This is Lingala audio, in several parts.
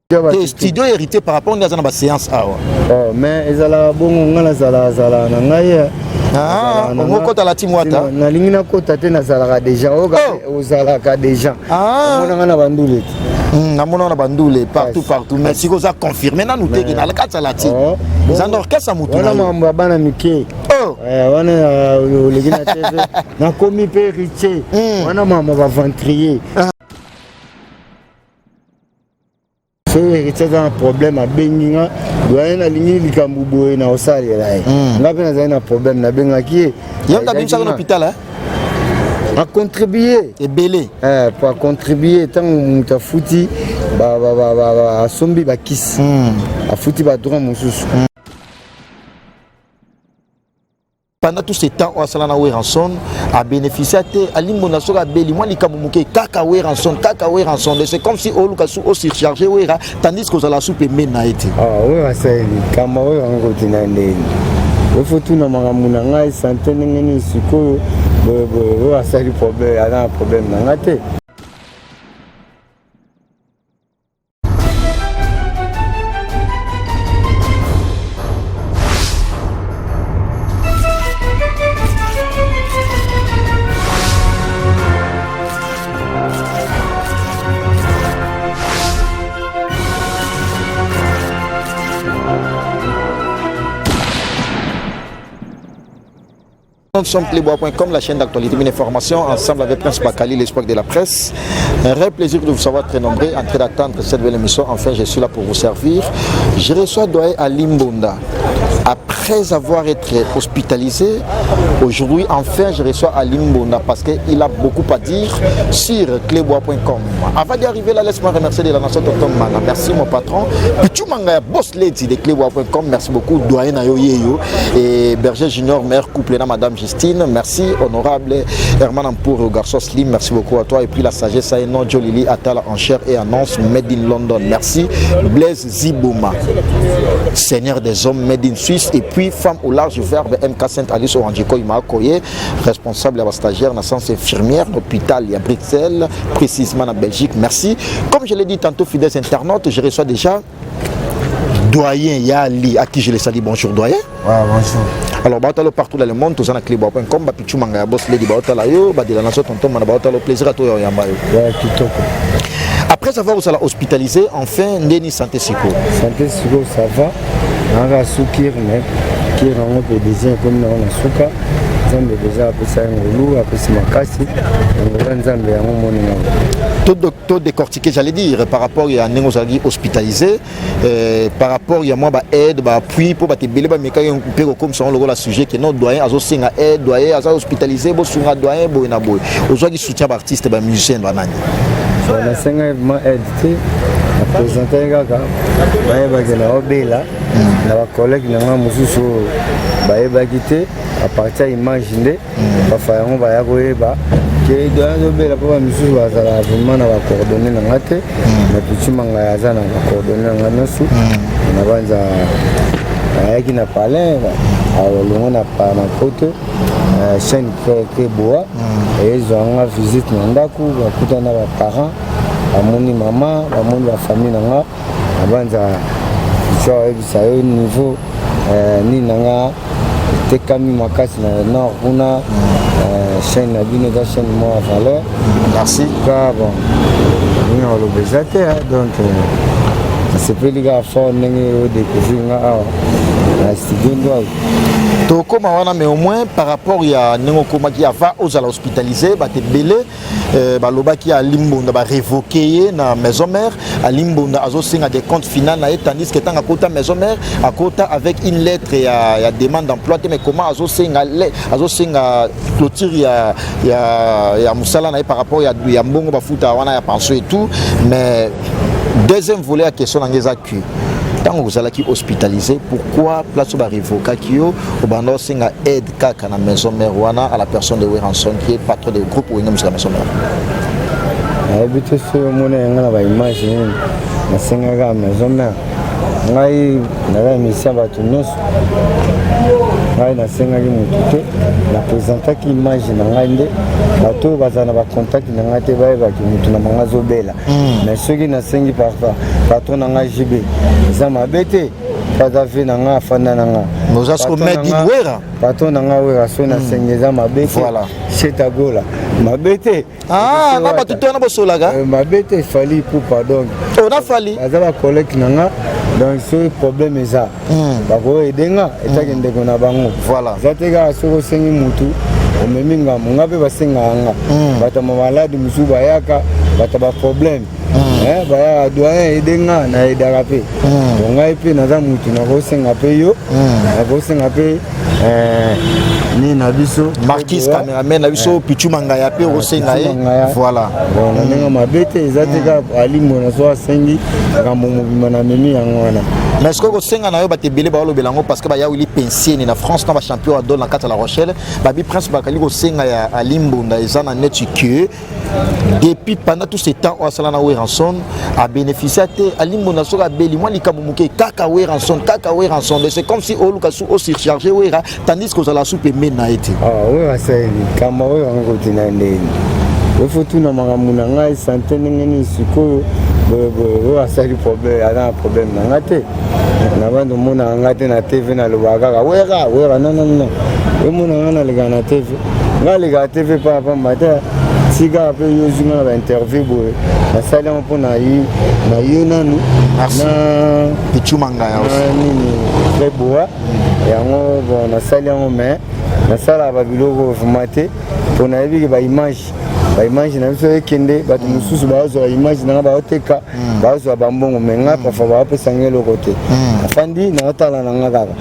Te, studio hérité par rapport nde aza na baséance awa. Oh, mais ezalaka bongo, ngai nazalaka zalaka na ngai. Ah, okota la team Wata. Nalingi nakota te, nazalaka déjà ozalaka déjà. Omonanga na bandule te? Namona na bandule partout partout, mais sikoyo oza confirmé nanu teke na kati ya la team, eza na orchestre ya motu. Wana makambo ya bana mike wana, oleki na TV, nakomi mpe héritier, wana makambo ya baventrier. Soki héritier aza na problème, abengi nga: "Doyen, nalingi likambo boye", na kosalela ye. Nga mpe nazali na problème, nabengaki ye. Ye moto abimisaka na hôpital? Acontribue. Ebele. Po acontribue, ntango moto afuti, asombi bakisi, afuti badroit mosusu. Pendant tout ce temps oyo asala na Werrason, abénéficia te. Alimbonda, soki abeli mwa likambo moke, kaka Werrason, kaka Werrason. C'est comme si oluka su osurcharge Wera, tandis que ozala su pembeni na ye te. Wera asali likambo, Wera ngo kotina ndeni efo tuna makambo na ngai, santé ndenge nini sikoyo, boyeboye. Oyo asali problème, aza na problème na ngai te. Nous sommes Clébois.com, la chaîne d'actualité et d'information, ensemble avec Prince Bakali, l'espoir de la presse. Un réel plaisir de vous savoir très nombreux en train d'attendre cette belle émission. Enfin, je suis là pour vous servir. Je reçois Doyen Ali Mbonda. Après avoir été hospitalisé, aujourd'hui, enfin, je reçois Ali Mbonda parce qu'il a beaucoup à dire sur Clébois.com. Avant d'arriver là, laisse-moi remercier de la nation Tonton Mana. Merci mon patron. Pichu Mangaya, boss lady de Clébois.com. Merci beaucoup. Doyen Nayo Yeyo et Berger Junior, mère couple na Madame Justine. Merci, honorable Herman Ampour, garçon Slim. Merci beaucoup à toi. Et puis la sagesse à Eno, Jolili Atala en chair et annonce Made in London. Merci. Blaise Ziboma, Seigneur des hommes, Made in Suisse. Et puis femme au large verbe MK Saint Alice Oranjiko Imakoye, responsable ya stagiaire na science infirmière, l'hôpital à Bruxelles, précisément en Belgique. Merci. Comme je l'ai dit tantôt, fidèles internautes, je reçois déjà doyen Yali, à qui je le salue. Bonjour doyen. Ouais, bonjour. Alors, baotalo partout dans le monde, toza na cleboa.com, bapichu manga ya boss lady baotala yo, badela naso tonton mana baotalo, plaisir à toi yamba yo. Ouais, kitoko. Après avoir osala hospitalisé, enfin ndeni santé siko? Santé siko, ça va. Nanga su cure, mais cure yango mpe déjà ekomi nango na suka. Nzambe déjà apesa ye ngolu, apesi makasi, yango eza Nzambe, yango moni nango. To décortiquer, j'allais dire, par rapport ya ndenge ozalaki hospitalisé, par rapport ya mwa baaide, baappui, mpo bato ebele bamekaki mpe kokomisa yango lokola sujet ke non, doyen azosenga aide, doyen aza hospitalisé, bosunga doyen boye na boye. Ozwaki soutien baartiste, bamusicien, banani? Nasengaki vraiment aide te, naprésentaki kaka, bayebaki na obela na bacollègue na nga mosusu oyo bayebaki te. À partir ya image nde bafa yango baya koyeba ke doyen azobela, mpo bamisusu bazala vraiment na bacoordonnées na nga te. Mais Pichu Mangaya aza na bacoordonnées na nga nyonso. Na banza ayaki na palin, alongo na poto, chaîne Keboa ezwanga visite na ndako, bakuta na baparent, bamoni mama, bamoni bafamille na nga. Na banza Pichu ayebisa yo niveau nini na nga etekami makasi na nord kuna. Chaîne na bino eza chaîne moko ya valeur. Merci. Ka bon, ndenge koloba eza te. Donc nasepeli kaka fort ndenge odécouvrir nga awa na studio ndo. Tokóma wana, mais au moins par rapport ya ndenge okomaki avant ozala hospitalisé, bato ebele balobaki Ali Mbonda barévoke ye na maison mère, Ali Mbonda azosenga des comptes final na ye, tandis que ntango akota maison mère, akota avec une lettre ya demande d'emploi te. Mais comment azosenga clôture ya mosala na ye par rapport ya mbongo bafuta wana ya pension et tout? Mais deuxième volet ya question na ngai eza que ntango ozalaki hospitalisé, pourquoi place oyo barévokaki yo, obanda osenga aide kaka na maison mère wana, à la personne de Werrason qui est patron de groupe Wenge Musica Maison Mère? Nayebi te soki omona yanga na baimage nini nasengaka maison mère. Ngai naza musicien bato nyonso. Ngai nasengaki motu te, napresentaki image na ngai nde bato oyo bazala na bacontact na ngai te bayebaki motu na bango azobela. Mais soki nasengi patron na ngai JB, eza mabe te, aza ve na ngai, afanda na ngai. Oza siko made in Wera. Patron na ngai Wera, soki nasengi eza mabe te. Chetagola mabe te. Ah, na bato te wana bosolaka. Mabe te, Fally Ipupa donc. Oh, na Fally. Baza bacollègue na nga, donc soki problème eza, bakoaider nga etaki ndeko na bango. Eza te kaka soki osengi mutu omemi ngambo. Nga mpe basengaka nga, bato ya mamaladi mosusu bayaka, bato ya baproblème bayaka, doyen aide nga, naaidaka mpe. Donc ngai mpe naza mutu, nakosenga mpe yo, nakosenga mpe nini na biso. Marquis cameraman na biso, Pichu Mangaya mpe okosenga ye. Voilà. Bon, na ndenge mabe te, eza te kaka alimbo so asengi makambo mobima na memi yango wana. Mais sikoyo kosenga na yo, bato ebele baolobela yango parce que bayawili pensieni na France na bachampion adol na kati ya La Rochelle, babi Prince Bakali kosenga ya Ali Mbonda eza na neti que depuis pendant tout ce temps oyo asala na Werrason, abénéficia te. Ali Mbonda soki abeli mwa likambo moke, kaka Werrason, kaka Werrason. C'est comme si oluka su osurcharge Wera, tandis que ozala su pembeni na ye te. Oyo asali likambo oyo yango kotina ndeni efo tuna makambo na ngai sante ndenge nini sikoyo boyeboye. Oyo asali problème, aza na problème na ngai te. Na bando omonaka ngai te na TV, nalobaka kaka Wera, Wera. Non, non, non, omona ngai nalekaka na TV, ngai alekaka TV pamba pamba te. Tika mpe yo ozwi nga na bainterview boye, nasali yango mpo na yo nanu na Pichu Mangaya. Nini Freboa yango. Bon, nasali yango, mais nasalaka babiloko vraiment te, mpo nayebi ke baimage na biso ekende, bato mosusu bazwa image nanga, baoteka, bazwa bambongo, mais nga parfois baopesa nga eloko te. Afandi naotala na nga kaka,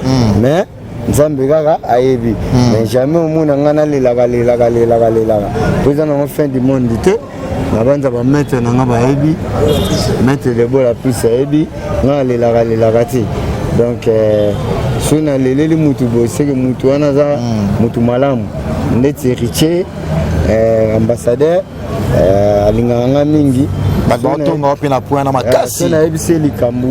mais Nzambe kaka ayebi. Mais jamais omona nga nalelaka lelaka lelaka lelaka, po eza nango fin du monde te. Nabanza bamaître na nga bayebi, maître Lebola plus ayebi nga alelaka lelaka te. Donc soki naleleli mutu boye, seke mutu wana aza mutu malamu, ndeti Héritier, ambassadeur, alingaka nga mingi. Bato baotonga mpe na point na makasi. Nayebisi ye likambo,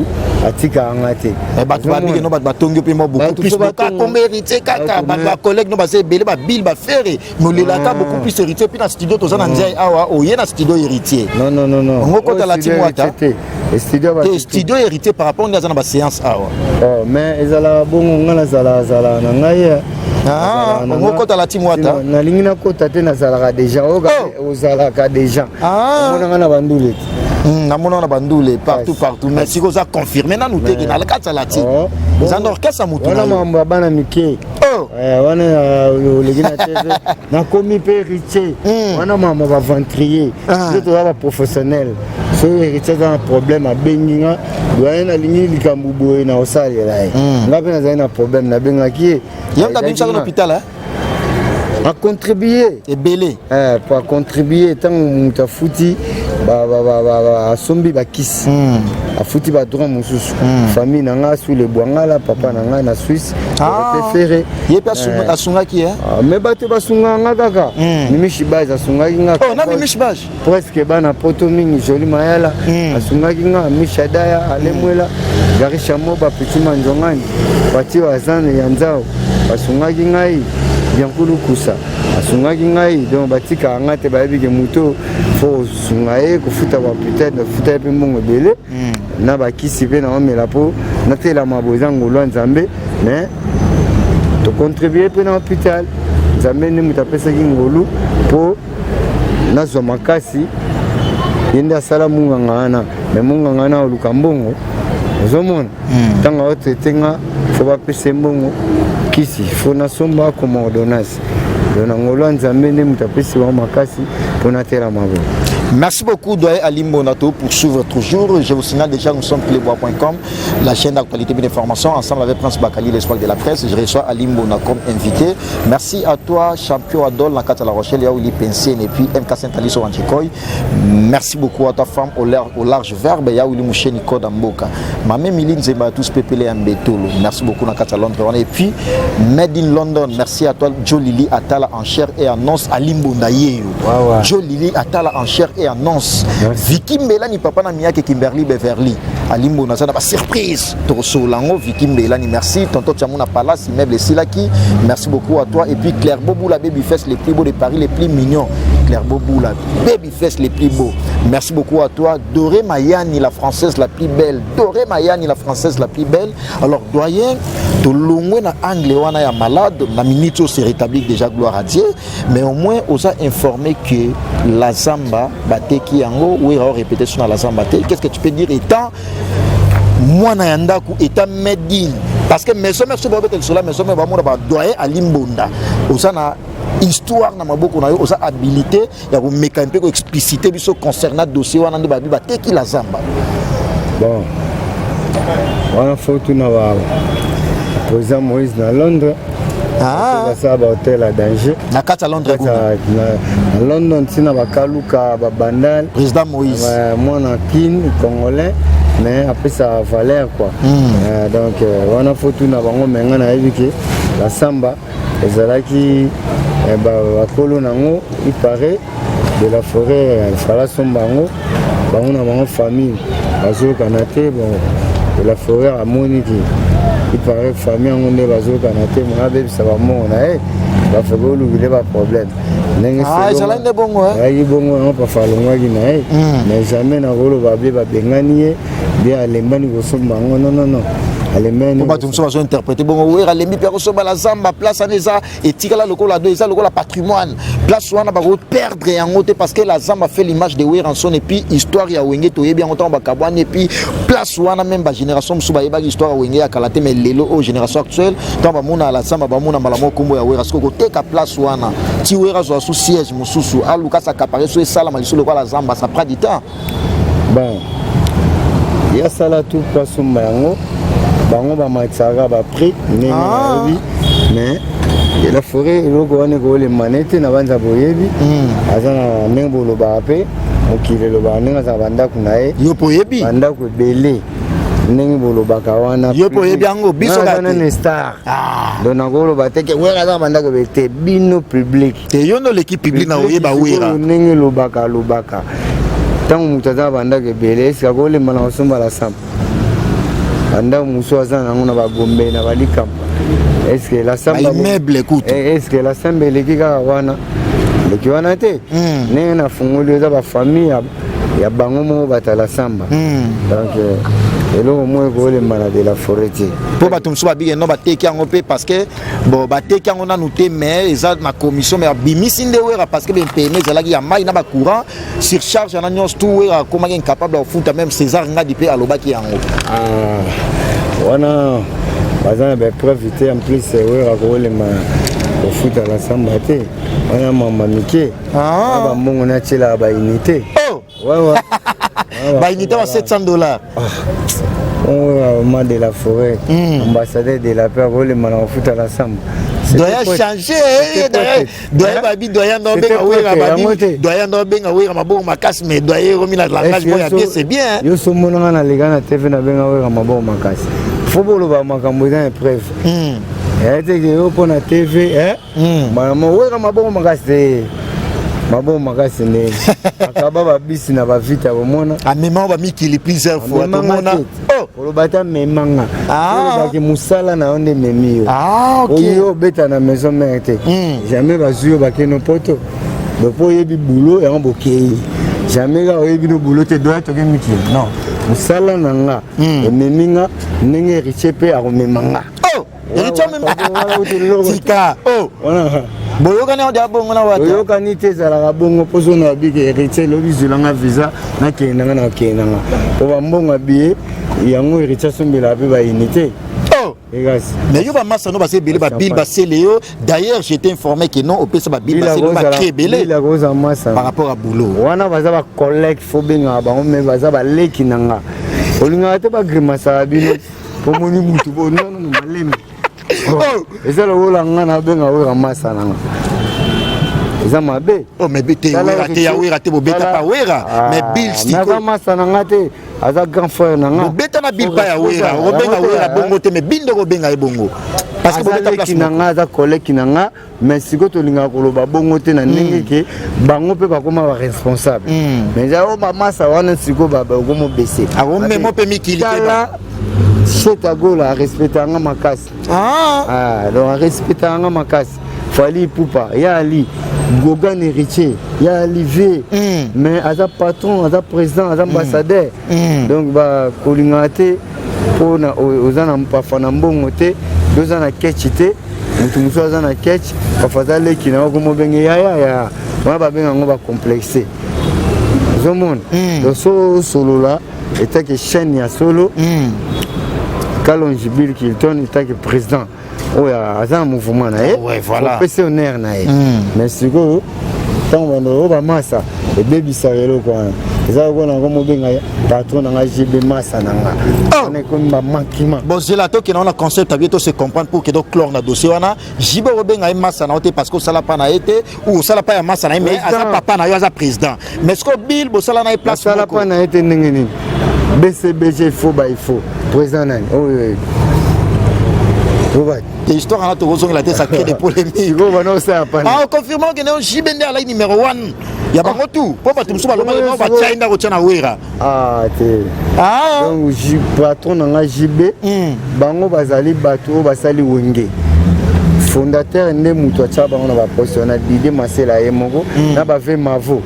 atikaka nga te. Bato babiki no, bato batongi mpe mo beaucoup plus komba Héritier kaka. Bato bacollègue no baza ebele, babile bafere molelaka beaucoup plus Héritier. Mpe na studio toza na Nzai awa, oye na studio Héritier. Non, non, non, non. Ongo kota la timwata. Te. Te, studio Héritier par rapport nde aza na baséance awa. Mais ezalaka bongo, nga nazalaka zalaka na ngai. Ongo kota la timwata. Nalingi nakota te, nazalaka déjà, ozalaka déjà, omonanga na bandule te. Namona na bandule partout partout, mais sikoyo oza confirmé nanu teke na kati ya latine eza na orchestre motu. Wana makambo ya bana mike wana, oleki na TV, nakomi mpe Héritier. Wana makambo baventrier so, toza baprofessionnel. Soki Héritier aza na problème, abengi nga, doyen, nalingi likambo boye, na kosalela ye. Nga mpe nazali na problème, nabengaki ye. Ye moto abimisaka na hôpital. Acontribue. Ebele. Po acontribue, ntango moto afuti, asombi bakisi, afuti badroit mosusu. Famille na nga sous le Bwangala, papa na ngai na Suisse pe Ferre. Ye mpe asungaki. Mais bato basungaka nga kaka. Mimi Shibaz asungaki nga. Na Mimi Shibaz. Presque bana poto mingi, Joli Mayala asungaki nga, Mishadaya Alemwela, Gari Shamoba, Petit Manzongani, Pati Wazane ya Nzao basungaki ngai, Biankulu Kusa asungaki ngai. Donc batikaka nga te, bayebi ke moto fo kosunga ye, kofuta bahôpital, nafuta ye mpe mbongo ebele na bakisi mpe naomela mpo natelama boye. Eza ngolu ya Nzambe, mais tocontribue mpe na hôpital. Nzambe nde moto apesaki ngolu mpo nazwa makasi, ye nde asala munganga wana. Mais munganga wana oluka mbongo, ozomona ntango aotraite nga, fo bapesa ye mbongo, kisi fo nasomba, akoma ordonnance. Donc na ngolu ya Nzambe nde moto apesi bango makasi mpo natelama boye. Merci beaucoup, Doyen Ali Mbonato, pour suivre toujours. Je vous signale déjà, nous sommes cleboa.com, la chaîne d'actualité et d'information, ensemble avec Prince Bakali, l'espoir de la presse. Je reçois Ali Mbona comme invité. Merci à toi, champion Adol, Nakata La Rochelle, Yaouli Pensien, et puis MK Saint-Alice Wanchikoy. Merci beaucoup à ta femme au large verbe, Yaouli Moucheni Kodamboka. Mamé Miline Zemba, tous Pépélé Mbetolo. Merci beaucoup, Nakata Londres. Et puis, Made in London. Merci à toi, Joe Lili Atala en chair et annonce Ali Mbonda Yeyo. Joe Lili Atala en chair et et annonce. Vicky Mbelani, papa na Miyake, Kimberly Beverly Alimbo, naza na basurprise, tokosolola yango. Vicky Mbelani, merci. Tonton Tiamuna Palace, immeuble esilaki, merci beaucoup à toi. Et puis Claire Boboula, baby face les plus beaux de Paris, les plus mignons, Claire Boboula, baby face les plus beaux, merci beaucoup à toi. Doré Mayani, la française la plus belle, Doré Mayani, la française la plus belle. Alors doyen, tolongwe na angle wana ya malade na minute oyo se rétablit déjà, gloire à Dieu. Mais au moins oza informé que la Zamba bateki yango, Wera orépété so na la Zamba te. Qu'est-ce que tu peux dire étant mwana ya ndako, état made in? Parce que maison mère, soki babeta lisolo ya maison mère, bamona badoyen Alimbonda. Oza na histoire na maboko na yo, oza habilité ya komeka mpe koexpliciter biso concernant dossier wana nde babi bateki la Zamba. Bon, wana faut tuna ba président Moïse na Londres. Basala bahotel ya danger. Na kati ya Londres? Kati na London, ntina bakaluka babandal. Président Moïse. Mwana Kin, congolais, mais apesa valeur quoi. Donc wana faut tuna bango. Me nga nayebi ke la Zamba ezalaki bakolo nango, il paraît de la Forêt fala somba yango, bango na bango famille bazokana te. Bon, de la Forêt amoniki, il paraît famille yango nde bazokana te, mona abebisa bamongo na ye, bafoki olukile baproblème ndenge. Ezalaki nde bongo? Ezalaki bongo, yango pafa alongwaki na ye. Mais jamais nakoloba be babengani ye, be alembani kosomba yango. Non, non, non, alembani. Po bato mosusu bazointerpréter bongo, Wera alembi mpe akosomba la Zamba. Place wana eza etikala lokola do, eza lokola patrimoine. Place wana bakoperdre yango te, parce que la Zamba fait l'image de Werrason et puis histoire ya Wenge toyebi yango ntango bakabwani. Et puis place wana, même bagénération mosusu bayebaki histoire ya Wenge ya kala te, mais lelo oyo génération actuelle, ntango bamona la Zamba, bamona mbala moko kombo ya Wera. Soki koteka place wana ti Wera azwa su siège mosusu, aluka s'accaparer, so esalama lisusu lokola la Zamba, ça prend du temps. Bon, ye asala tout po asomba yango, bango bamatisaka baprix ndenge nayebi. Mais la Forêt, eloko wana ekolemba nete na banza boyebi, aza na ndenge bolobaka mpe mokili elobaka ndenge azala bandako na ye. Yo mpo oyebi. Bandako ebele ndenge bolobaka wana. Yo mpo oyebi yango, biso kaka nane star. Donc nakoloba te ke Wera aza na bandako ebele te, bino public. Te, yo nde oleki public na oyeba Wera. Ndenge elobaka alobaka, ntango moto aza na bandako ebele, esika kolemba na kosomba la Zamba, bandako mosusu aza nango na bagombe na balikampa, est-ce la Zamba Baimmeuble kutu. Est-ce la Zamba eleki kaka wana? Eleki wana te. Ndenge nafungoli, eza bafamille ya bango moko batala Zamba. Donc eloko moko ekolemba na de la Forêt te. Mpo bato mosusu babike no bateki yango mpe, parce que bon, bateki yango nanu te, mais eza na commission, mais abimisi nde Wera, parce que bempeme ezalaki ya mai na bacourant, surcharge wana nyonso tu, Wera akomaki incapable ya kofuta. Même César Ngadi mpe alobaki yango. Ah, wana baza na bapreuve te. En plus Wera koolema kofuta la Zamba te, wana mama mike. Na bambongo natielaka baunité. Oh! Baunité ba 700 $. Vraiment, de la Forêt, ambassadeur de la paix, akolema na kofuta la Zamba? Doyen changer, doyen babi, doyen ndo benga Wera babi, doyen ndo benga Wera maboko makasi, mais doyen ekomi na langage moko ya bien, c'est bien. Yo so monanga naleka na TV, nabenga Wera maboko makasi? Faut boloba makambo eza na preuve. Eya teke yo mpo na TV mama Wera maboko makasi te. Maboko makasi ndenge akaba babisi na bavita, bomona. Amema bamikili plusieurs fois, tomona. Koloba te amemanga, olobaki mosala na yo nde ememi yo. Oyo obeta na maison mère te, jamais bazwi yo bakeno poto. Donc mpo oyebi boulot yango, bokei jamais kaka oyebi no boulot te. Doya toke mikili, non, mosala na nga ememi nga ndenge Héritier mpe akomema nga. Héritier, tika boyokani awa dia bongo na wata. Boyokani te, ezalaka bongo mpo so na babiki Héritier elobi zwelanga visa, nakende nanga, nakende nanga po bambongo ya billet yango Héritier asombelaka mpe baunité. Ekasi. Mais yo bamasa no baza ebele, babile basele yo. D'ailleurs j'étais informé que non, opesa babile basele, bacré ebele akoza masa. Par rapport à boulot. Wana baza bacollègue, faut bengaka bango, mais baza baleki na nga. Olingaka te bagrimasaka bino pomoni mutu bo nonono malemi eza lokola nga nabenga Wera masa na nga, eza mabe. Oh, mais te, Wera te, ya Wera te, bobeta pa Wera, mais bill. Naza masa na nga te, aza grand frère na nga. Bobeta na bill pa ya Wera, okobenga Wera bongo te, mais bill nde kobenga ye bongo. Parce que aza leki na nga, aza collègue na nga, mais sikoyo tolingaka koloba bongo te na ndenge ke bango mpe bakóma baresponsable. Mais eza oyo bamasa wana sikoyo bakoma obese. Akomemo mpe mikili te. Tala, Shetagola arespecte yanga makasi. Ah, donc arespecte yanga makasi. Fally Ipupa ya Ali, Gogan Héritier ya Olivier, mais aza patron, aza président, aza ambassadeur. Donc bakolingaka te mpona oza na pafa na mbongo te, oza na kechi te. Motu mosusu aza na kechi, pafa aza leki na okoma obenge yaya ya wana, babenga yango bacomplexe. Ozomona? Donc so osolola etake chaîne ya solo. Kalonji Bill Kilton etake président oyo aza na mouvement na ye. Opesi honneur na ye. Mais sikoyo ntango bando oyo bamasa ebebisaka eloko wana, eza lokola nango mobenga patron na nga JB masa na nga wana, ekomi bamakima. Bon, zela, tokende wana concept abie to se comprendre pour que to clore na dossier wana. JB, obenga ye masa na yo te parce que osala pa na ye te ou osala pa ya masa na ye, mais aza papa na yo, aza président. Mais ce que Bill bosala na ye place Asala pa na ye te ndenge nini? BCBG, il faut ba il faut président nani oyo? Te, histoire wana tokozongela te, ça crée des polémiques. Sikoyo bana osala pana. Ah, oconfirme okende JB nde alaki numéro 1 ya bango tu, mpo bato mosusu balobaki batia ye ndako, tia na Wera. Ah te. Donc patron na nga JB, bango bazali bato oyo basali Wenge. Fondateur nde moto atya bango na baposte wana, Dide Masela ye moko na bave mavo,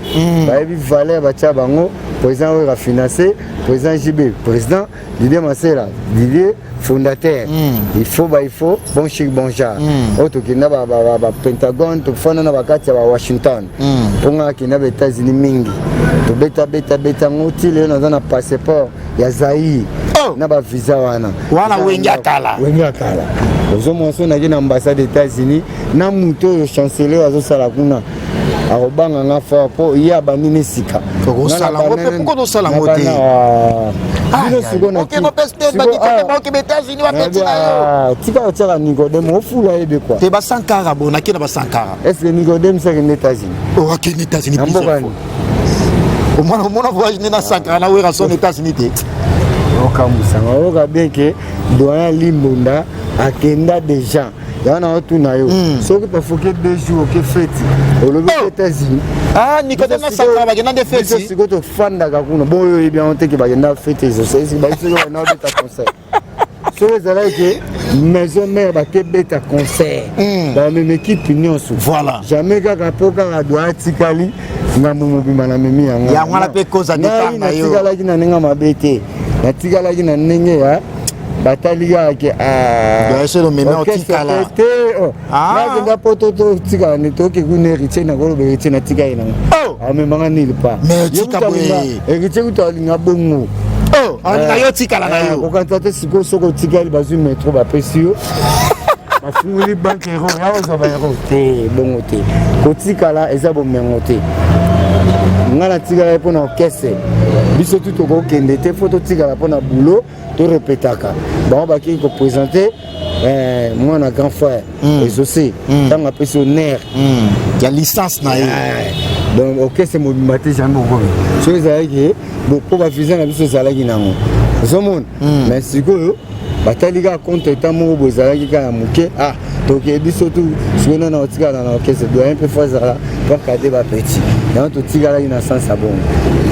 bayebi valeur batya bango. Président oyo afinance, président JB, président Didier Masela, Didier fondateur. Il faut ba il faut bon chic bon genre. Oyo tokenda bapentagone, tofanda na bakati ya bawashington, mpo nga akenda ba États-Unis mingi, tobetabeta yango ti lelo naza na passeport ya Zaire na bavisa wana. Wana Wenge ya kala. Wenge ya kala. Ozomona, so nake na ambassade États-Unis na moto oyo chancelier azosala kuna, akobanga nga fort mpo ye abandi ne sika. Okosala yango mpe, pourquoi tosala yango te? Bino sikoyo États-Unis, bapeti na yo. Tika otiaka Nicodème, ofula yebe kua. Te, basankara bo nake na basankara. Est ce que Nicodème sakende États-Unis? Oh, akende États-Unis. Na mboka nini? Omona, omona voyage nde na Sankara na Wera son États-Unis te. Okambwisanga, oyoka bien ke doyen Limbonda akenda déjà. Yango na otuna yo, soki bafoke 2 jours oke feti, olobi États-Unis. Ah, Nicodème na Sankara bakenda nde feti. Sikoyo tofandaka kuna bo oyo oyebi yango teke bakenda feti, ezosoki bakenda obeta concert. Soki ezalaki ke Maison Mère bakebeta concert, bamema équipe nyonso. Jamais kaka mpo kaka doa atikali ngambo mobimba namemi yango. Yango wana mpe cause départ na yo. Natikalaki na ndenge mabe te, natikalaki na ndenge ya batali kaka ke te. Nakenda po totikala ne toke kuna Héritier, nakoloba Héritier natikali nanga, amemanga nil pa. Héritier kutu alinga bongo. Alinga yo tikala na yo. Kokanisa te sikoyo soki otikali, bazwi métro, bapesi yo, bafungoli banque euro ya ozwa baeuro te. Bongo te, kotikala eza bomengo te. Nga natikala mpo na orchestre, biso tu tokokende te, fo totikala mpo na boulot torepetaka. Bango bakei koprésente mwana grand frère Exaucé, ntango apesi honneur ya licence na ye. Donc orchestre mobimba te, jamais okomi. Soki ezalaki mpo bavisa na biso ezalaki nango, ozomona. Mais sikoyo batali kaka contre temps moko boye ezalaki kaka ya moke. Ah, tokee biso tu sikoyo nana otikala na orchestre, doyen mpe fo azala mpo kade bapeti yango. Totikalaki na sens ya bongo,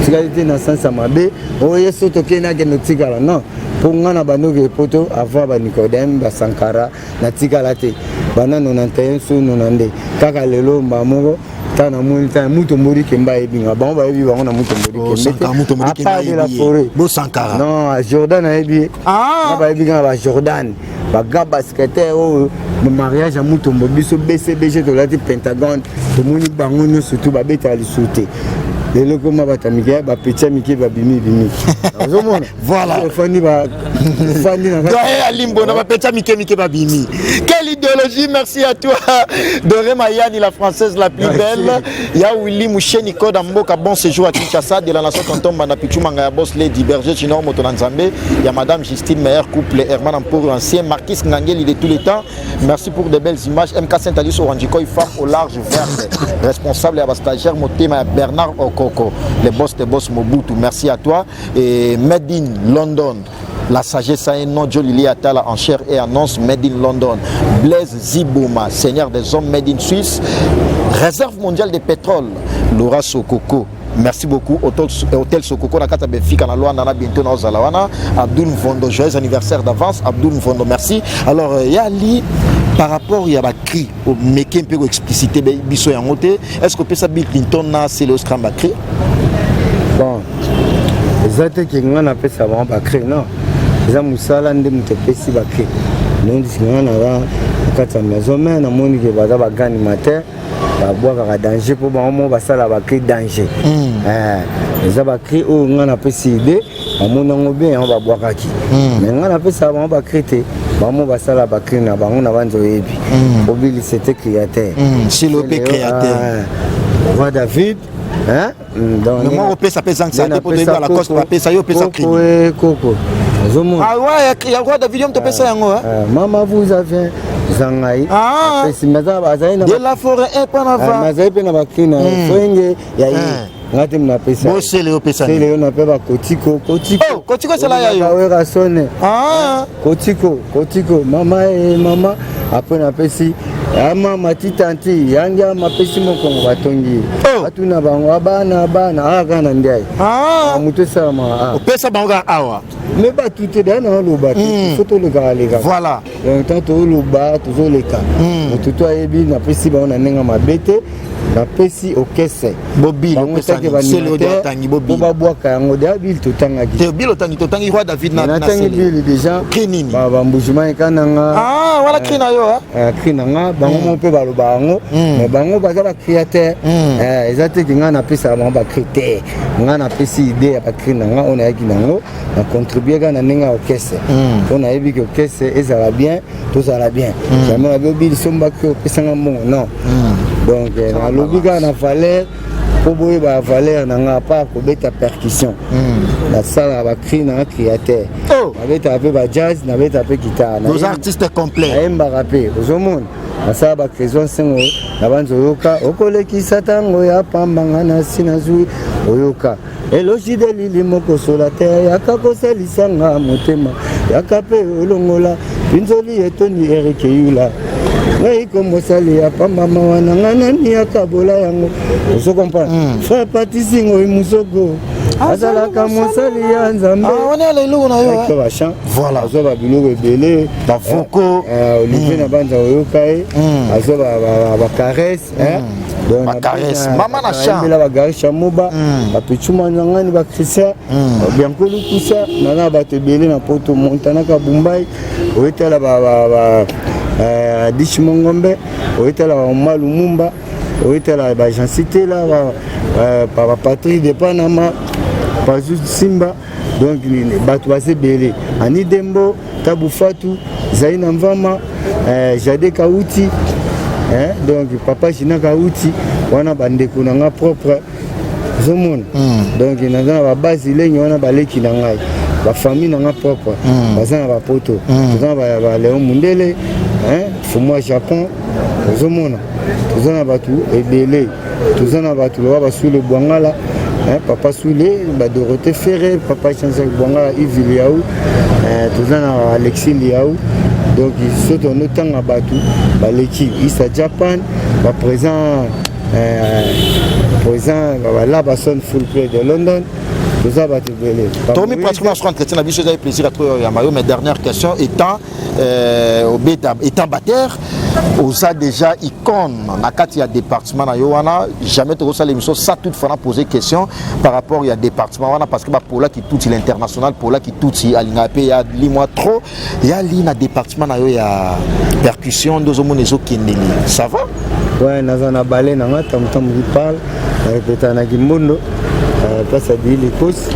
totikali te na sens ya mabe. Oye so tokei, akende otikala non, mpo nga na bandoki poto avant banicodème basankara natikala te banda 91 so 92. Kaka lelo mba moko ta namoni ta mutu mbodi kemba ayebi nga, bango bayebi bango na mutu mbodi kembe à part de la forêt. Bosankara. Non, Jordan ayebi ye nga, bayebi nga ba Jordan, baga basketteur oyo mariage ya Mutombo. Biso BCBG tolati pentagone, tomoni bango nyonso tu babetaka lisusu te. Lelo koma bato ya mike, bapeti ya mike babimi bimi, ozomona. Voilà. Ofandi, ofandi na Doyen Alimbo na bapeti ya mike mike babimi. Quelle idéologie! Merci à toi, Doré Mayani, la française la plus belle. Ya Willy Moucheni Koda Mboka, bon séjour à Kinshasa de la nation. Tonton Banda Pichu Manga ya Boss Lady Berger Chinor Moto na Nzambe ya Madame Justine, meilleur couple Herman Amporo, ancien Marquis Ngangeli de tous les temps. Merci pour de belles images. MK Saint-Alice Oranjikoy, femme au large verte, responsable ya stagiaire Motema ya Bernard Okoko, le boss de boss Mobutu. Merci à toi. Et Medine London. La sagesse a un nom, Joe Lili Atala en chair et annonce Made in London. Blaise Ziboma, seigneur des hommes Made in Suisse. Réserve mondiale de pétrole, Laura Sokoko. Merci beaucoup. Hôtel, Hôtel Sokoko, na kata Benfica, na Luanda, na bientôt na ozala wana. Abdul Mvondo, joyeux anniversaire d'avance. Abdul Mvondo, merci. Alors, Yali, par rapport ya bacri omeki mpe koexplicite biso yango te, est ce que opesa Bill Clinton na Celeo Scram bacri? Bon, eza te ke nga napesa bango bacri, non. Eza mosala nde moto epesi bacri. Nondisi nga naza na kati ya maison mare, namoni ke baza bagrand animateur, babwakaka danger mpo bango moko basala bacri danger. Eza bacri oyo nga napesi idée, bamoni yango bien, yango babwakaki. Mais nga napesaka bango bacri te, bango moko basala bacri na bango na banza. Oyebi, obili c'était créateur. Silo mpe créateur. Roi David, hein? Donc Mais moi opesa mpe ezangisa te, mpo toyebi Lacoste bapesa yo, opesa cri. Koko, ozomona. Ah ouais, ya Roi David, yo moto opesa yango, hein? Mama vous avez eza ngai. Ah. Apesi, mais azali na de la forêt epanava. Azali mpe na bacri na frenge ya ye, nga te napesa. Bosele opesa. Sele yo na mpe bakotiko kotiko. Oh, kotiko esala ya yo. Wera sone. Ah. Kotiko kotiko mama e mama. Apres napesi mama titanti yangi, amapesi mokongo batongi. Oh. Batuna bango abana bana aka na ndiaye. Ah. Moto esalama. Opesa bango kaka awa. Me bato te daya na oloba te, faut tolekaka leka. Voilà. Donc tant toloba, tozoleka, moto to ayebi. Napesi bango na ndenge mabe te, napesi orchestre. Bobile. Bango opesa take. nini? Sele oyo otangi po bobile. Babwaka yango deya bile totangaki. Te, bile otangi, totangi Roi David na Natangi Sele. bile déjà. Cri nini? Bambujima ekananga. Ah, wana cri na yo, hein? Cri na nga, bango mo mpe baloba yango, mais bango baza bacréateur. Eza te ke ngai napesaka bango bacri te. Ngai napesi idée ya bacri na nga oyo nayaki nango, na contribue kaka na ndenge ya orchestre, mpo nayebi ke orchestre ezala bien, tozala bien. Jamais nabi obili somba cri, opesanga mbongo, non. Donc nalobi kaka na valeur, mpo boyeba valeur na nga. Apart kobeta percussion, nasalaka bacri na nga créateur. Oh. Nabetaka mpe bajazz, nabetaka mpe guitare. Nos artistes complets. Nayembaka mpe, ozomona, nasala bacréation nsengo na banza. Oyoka okolekisa ntango ya pambanga na si nazwi, oyoka eloji de lili mokosola te, yaka kosalisanga motema, yaka mpe olongola pinzoli etondi Erike Yula. Ngai ko mosali ya pamba, mawa na nga, nani akabola yango? Ozo comprendre? Frère Patisingo Musoko azalaka mosali ya Nzambe. Ah, wana ala eloko na yo, hein? Bachamp. Voilà. Azwa babiloko ebele. Bavocaux. Olivier na banza, oyoka ye, azwa bacaresse. Bacaresse. Mama na champ. Yembela bagari Chamoba, bapichuma nzangani, bachristien Bianco Lukusa, naza na bato ebele na Poto, Montana Kabumbai, oyetala Dish Mongombe, oyetala bamama Lumumba, oyetala bagensi Tela, bapatrik de Panama, Pazu Simba. Donc bato baza ebele, Ani Dembo, Tabu Fatu, Zaina Mvama, Jade Kauti, donc papa Gina Kauti wana, bandeko na nga propre, ozomona. Donc naza na babase lenge wana, baleki na ngai, bafamille na nga propre baza na bapoto. Toza na baleon Mundele, fumwa Japon, ozomona. Toza na bato ebele, toza na bato loka basule Bwangala, papa Sule, badorote Ferre, papa Jean-Jacques Bwangala, Yves Liau, toza na Alexis Liau. Donc so tondotanga bato baleki Isa Japan, baprésent présent balabason full play de London, toza bato ebele. Tokomi pratiquement sur entretien na biso, ezali plaisir à trop ya mayo. Mais dernière question, étant obeta, étant batteur, oza déjà icône na kati ya département na yo wana. Jamais tokosala émission sans toutefois na poser question par rapport ya département wana, parce que bapola Kituti, l'international Pola Kituti, alingaka mpe ya limwa trop ya li na département na yo ya percussion nde ozomona ezokendeli, ça va? Ouais, naza na bale na nga Tamutamu qui parle, narepeta na Kimbondo, place ya Dili Likosi.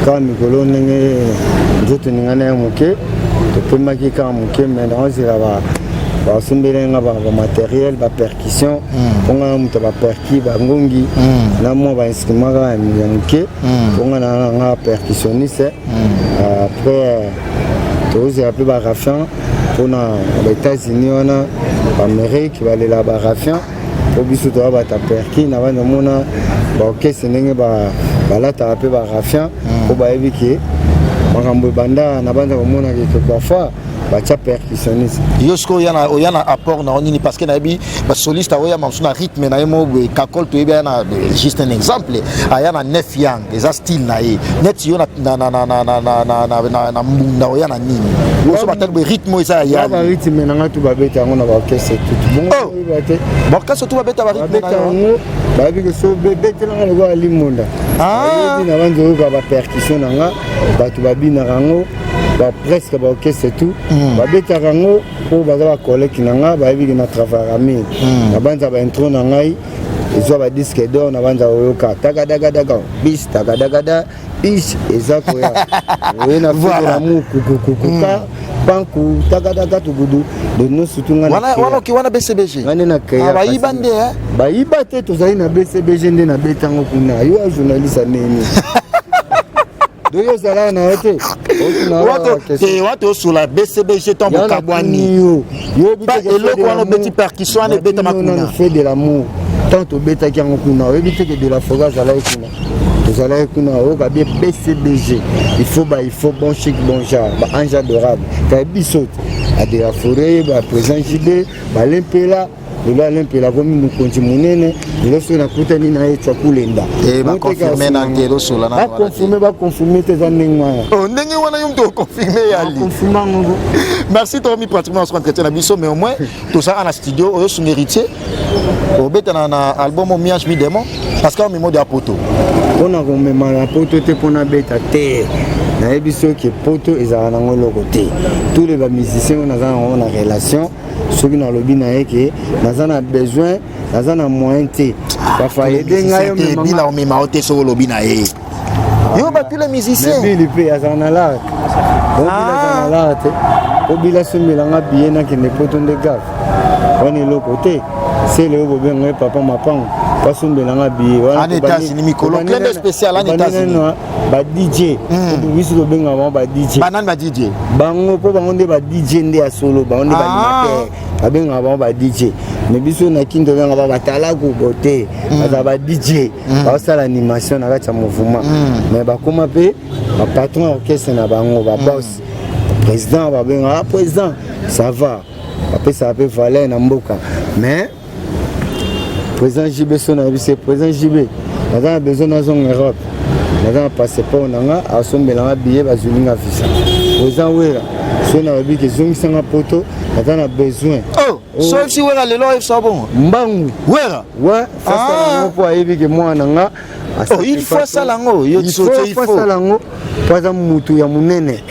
Kaka mikolo ndenge nzoto ningana ya moke, topemaki kaka moke, mais naozela basombeli nga bamatériel, bapercussion, mpo nga na moto ya baperki, bangongi na mwa bainstrument kaka ya moke, mpo nga na nga percussionniste. Après tozela mpe barafian mpona baÉtats-Unis wana, baAmérique balela barafian, mpo biso toya bata perki na banda. Omona baorchestre ndenge balataka mpe barafian, mpo bayebi ke Makambo ebanda na banza komonaka quelquefois batya percussionniste. Yo sikoyo oya na apport na yo nini? Parce que nayebi basoliste aoya mosusu na rythme na ye mo boye. Kakol toyebi aya na, juste un exemple, aya na nef yang, eza style na ye. Neti yo na mbunda oya na nini? Oso batali boye, rythme oyo eza ya yali. Barythme na ngai tu babeta yango na baorchestre tutu bongo. Oh! Oyeba te. Baorchestre tu babeta barythme na babeta yo. Yango bayebi ke so betelanga lokola limonda. Ah. Bayebi na banza oyoka bapercussion na nga, bato babinaka yango, presque baorchestre tout babetaka yango mpo baza bacollègue na nga. Bayebi ke na travaillaka mingi na banza baintro na ngai ezwa badisque d'or. Na banza oyoka takadakadaka bis takadakada bis eza koya oye na Voilà. fete na mukukukukuka panku takadaka tugudu de no surtout nga na Wana créa. wana oki wana BCBG. Nga nde na créa. Ah, bayiba nde, eh? Bayiba te, tozali na BCBG nde nabetango kuna. Yo ya journaliste aneni do yo ozalaka na yo te. Te, wato osola BCBG to bokabwani. Yo. Eloko wana obeti percussion wana ebetama kuna. Feu de l'amour, tant tobetaki yango kuna, oyebi te ke de la forêt azalaki kuna, tozalaki kuna. Oyoka bien, BCBG, il faut ba, il faut bon chic bon genre, baange adorable kaya biso te, ade la forêt, baprésident JB, balempela. Lelo alempela akomi mokonzi monene. Lelo soki nakutani na ye, twa kulenda. Baconfirme na te, elosola na. Baconfirme, baconfirme te, eza ndenge wana. Oh, ndenge wana yo moto oconfirme yali. Baconfirme yango. Merci, tokomi pratiquement na entretien na biso, mais au moins tozalaka na studio oyo sunga héritier obeta na album Mi-ange Mi-démon, parce que omemo de ya poto. Mpona komema na poto te, mpona beta te. Nayebi soki poto ezalaka nango eloko te. Tous les bamusicien oyo naza nango na relation, soki nalobi na ye ke naza na besoin, naza na moyen te, bafa aide ngai. Bila omema o te, soki olobi na ye yo ba tous les musiciens. Bili mpe azala na lar, obila azala na lar te, obila asombelanga billet nakende poto nde gave wana eloko te. Sele oyo bobenga ye papa mapango, basombelanga billet. En États-Unis, mikolo clin d'œil spécial en États-Unis. Ba DJ, biso tobengaka bango ba DJ. Banani ba DJ? Bango, mpo bango nde ba DJ nde ya solo, bango nde baanimateur, babengaka bango ba DJ. Mais biso na kini tobengaka bango batalaku bo te, bazala ba DJ, baosala animation na kati ya mouvement. Mais bakóma mpe bapatron ya orchestre na bango, baboss, président, babengaka président, ça va, bapesaka mpe valeur na mboka. Mais président JB, so nayebi se président JB, naza na besoin nazonga Europe, naza na passeport na nga, asombelanga billet, bazwilinga visa. Président Wera, so nalobi ke ezongisanga poto, naza na besoin. Oh, so si Wera lelo oyebisa bongo? Mbangu. Wera. We fasala yango mpo ayebi ke mwana na nga. Oh, il faut asala yango yo. Il faut asala yango mpo aza mutu ya monene,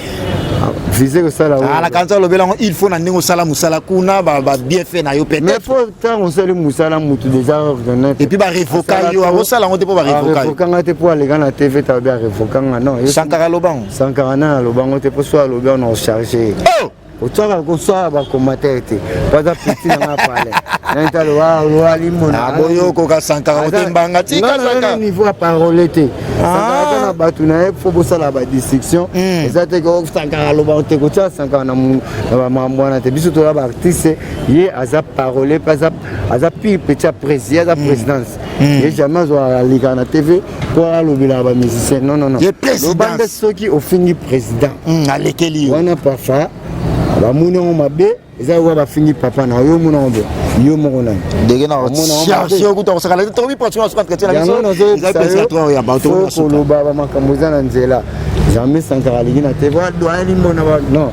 vise kosala. Na kanisa olobela yango, il faut na ndenge osala mosala kuna, babienfait na yo. Mais peut-être. Faut ntango osali mosala, mutu déjà reconnaître. Et puis barevoka yo, akosala yango te mpo barevoka yo. Arevokanga te mpo aleka na TV tabi arevokanga, non. Sankara alobango. Sankara nani alobango te, mpo so alobi wana ocharge. Oh! Otiaka kosala bacommentaire te, po aza petit na nga pale nani talo alimona. Boyokoka Sankara otembanga tika Sankara. Niveau ya parole te. Sankara aza na bato na ye, fo bosala badistinction. Eza te ke Sankara aloba te, kotia Sankara na bamakambo wana te. Biso toza baartiste, ye aza parole mpe aza pire petit ya président, ye aza présidence. Ye jamais azwaka alekaka na TV mpo alobelaka bamusicien, non, non, non. Ye présidence. Loba nde soki ofingi président. Alekeli yo. Wana parfois bamoni yango mabe, eza lokola bafingi papa na yo. Omona yango bo yo moko nani. Ndenge na charge okuta kosakala te, tokomi pratiquement suka entretien na Yango biso. Eza plaisir to ya bato. Faut koloba bamakambo eza na nzela. Jamais Sankara alingi na te doyen limona ba, non.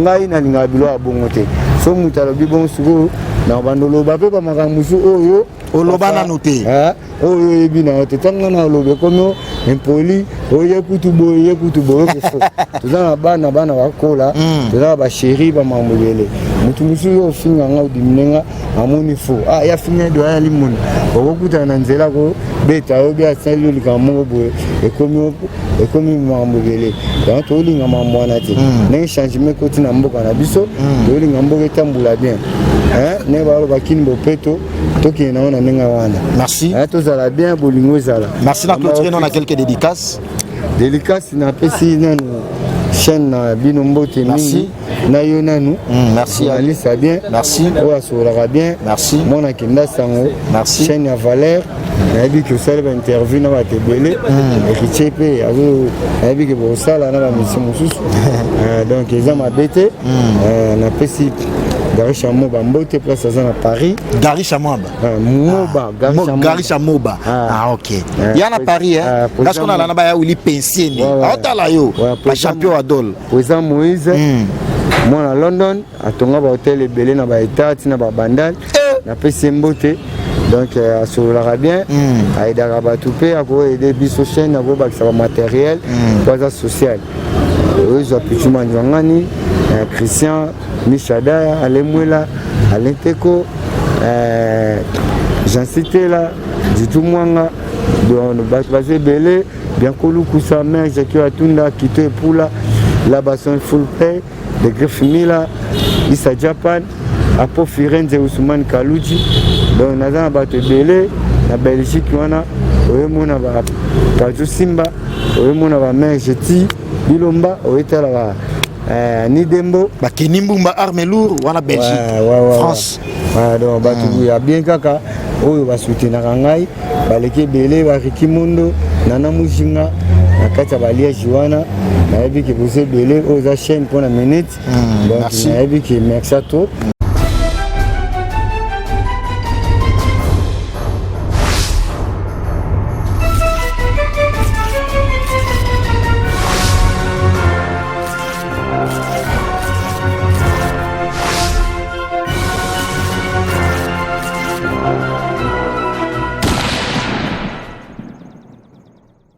Ngai nalingaka biloko ya bongo te. So moto alobi bongo, sikoyo na bando oloba mpe bamakambo mosusu oyo Oloba nanu te. Ah, oyo oyebi na yo te. Ntango nga na oloba, ekomi impoli, oye kutu boye, ye kutu boye, okefo. Toza na bana, bana bakola, toza na bachéri, bamakambo ebele. Motu mosusu oyo ofinga nga, odimine nga, amoni fo ah ya finga doyen alimona, okokutana na nzela kobeta yo be asali yo likambo moko boye, ekomi makambo ebele. Yango tolinga makambo wana te. Ndenge changement ekoti na mboka na biso, tolinga mboka etambola bien. Ndenge baloba kini bopeto, tokende nango na ndenge wana. Merci. Tozala bien, bolingo ezala. Merci. Na clôturer na quelques dédicaces. Dédicace, napesi nanu chaîne na bino mbote mingi na yo nanu. Merci. Journaliste ya bien. Merci. Oyo asololaka bien. Merci. Mwana kenda sango. Merci. Chaîne ya valeur. Nayebi ke osali bainterview na bato ebele. Héritier mpe nayebi ke bosala na bamisi mosusu. Donc eza mabe te. Napesi Gary Chamoba mbote, place aza na Paris. Gary Chamoba. Moba. Gary Chamoba. Ah, ok, ya na Paris, hein. Kasi kona alanda baya wili pensieni, aotala yo bachampion adol. Président Moïse, mwana London, atonga bahotel ebele na baétat, ntina babandal. Napesi ye mbote. Donc asololaka bien, aaidaka bato mpe akoaider biso chaîne, akobakisa bamatériel po aza social. Oyo ezwa Pichu Manzwangani, Christian Mishadaya, Alemwela, Alenteko, Jansi Tela, Ditu Mwanga. Donc bato baza ebele. Bianco Lukusa, mare Jacki Atunda, Kito Epula, Labason, Full Pay de Griff Mila, Isa Japan, Apo Firenze, Usumani Kaluji. Donc naza na bato ebele na Belgique wana. Oyomona bapajo Simba, oyomona bamare Jeti Bilomba, oyetala ba Nidembo. Bakeni Mbumba, arme lourd wana Belgique. Ouais, France. Ouais, donc bato ya bien kaka oyo basoutenaka ngai baleki ebele, bariki Mondo, Nana Mujinga na kati ya baliege wana. Nayebi ke boza ebele. Oyo eza chaîne mpona minute. Donc nayebi ke merci à trop.